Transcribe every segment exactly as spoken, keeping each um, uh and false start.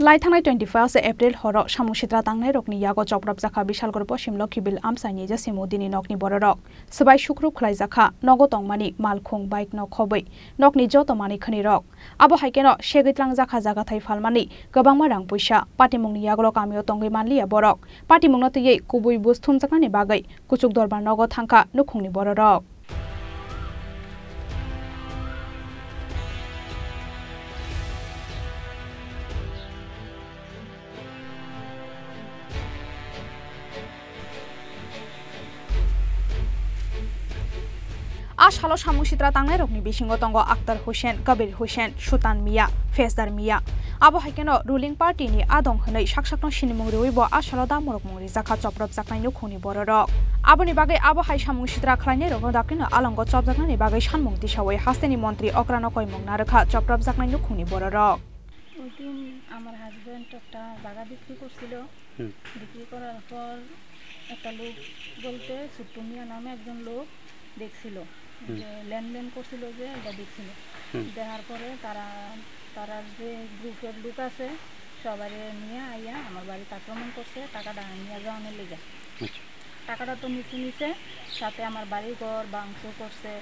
Lai thangnai twenty five April horo samung sitra tangnairokni yago chopropjakha Bishalgarh Poschim Lokhibil amchaini Jasimudini nokni bororok. Swbai sukrup khlaijakha, nogo tongmani malkhung, bike no khobwi nokni joto manwi khwnirok. Abo hai kheno segwi tlangjakha jagathai phalmani kwbangma rang puisa. Patimungni yagulo kamio tongwi manliya borok. Patimungno twiwi kubui buj thumjaknani bagwi Kuchuk Dorbar nogo thangkha nukhungni bororok. A salo samung sitra tangnairokni bisingo tongo Akhtar Hussain, Kabir Hussain, Sutan Mia, Fesdar Mia. Abo hai kheno ruling party ni adong hwnwi sak sakno sinimung riwi bo a salo damorok mung rijakha chopropjaknai nukhungni bororok. Aboni bagwi abo hai samung sitra khlainairokno daktino alongo chopjaknani bagwi sanmung tisawi hasteni montri okrano koimung narwkha chopropjaknai nukhungni bororok. ওই দিন আমার হাজব্যান্ড একটা জায়গা বিক্রি করছিল। হুম। বিক্রি করার পর একটা লোক বলতে ছোট্টু মিয়া নামে একজন লোক দেখছিল হুম। যে লেনদেন করছিল, যে এটা দেখছিল। হুম। দেখার পরে তারা, তারার যে গ্রুপের লোক আছে, সবারে নিয়ে আইয়া আমার বাড়িতে আক্রমণ করছে, টাকাটা নিয়ে যাওয়ানোর লেগে। আচ্ছা। টাকাটা তো নিচে নিচে, সাথে আমার বাড়ি ঘর ভাঙচুর করছে,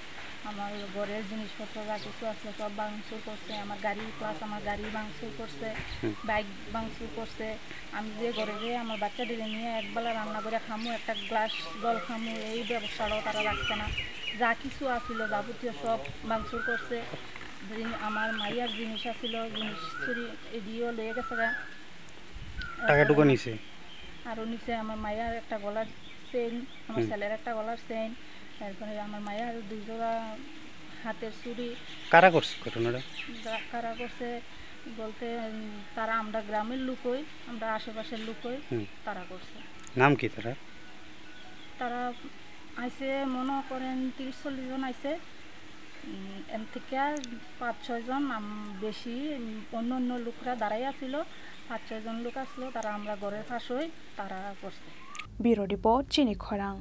আমার ঘরের জিনিসপত্র যা কিছু আছে সব ভাঙচুর করছে, আমার গাড়ি, প্লাস আমার গাড়ি ভাঙচুর করছে, হুম। বাইক ভাঙচুর করছে। আমি যে ঘরে যে আমার বাচ্চাদের নিয়ে একবেলা রান্না করে খামু, একটা গ্লাস জল খামু, এই ব্যবস্থাটাও তারা রাখছে না। যা কিছু আছিল যাবতীয় সব ভাঙচুর করছে। জিন-, আমার মাইয়ার জিনিস আছিল, জিনিস চুরি এদিয়েও লয়ে গেছে গা। টাকা টুকা নিছে? আরো নিচে আমার মাইয়ার একটা গলার চেইন, আমার হুম। ছেলের একটা গলার চেইন, তারপরে আমার মাইয়ার দুই জোড়া হাতের চুড়ি। কারা করছে ঘটনাটা? যা-, কারা করছে বলতে, উম, তারা আমরা গ্রামের লোকই, আমরা আশেপাশের লোকই হুম। তারা করছে। নাম কি তারা? তারা আইছে, মনে করেন, তিরিশ চল্লিশ জন আইছে। উম, এন থেকে পাঁচ ছয় জন আম-, বেশি, উম, অন্য অন্য লোকরা দাঁড়াই আছিল, পাঁচ ছয় জন লোক আসলো, তারা আমরা ঘরের পাশেই তারা করছে। Bureau Report, Chini Khorang.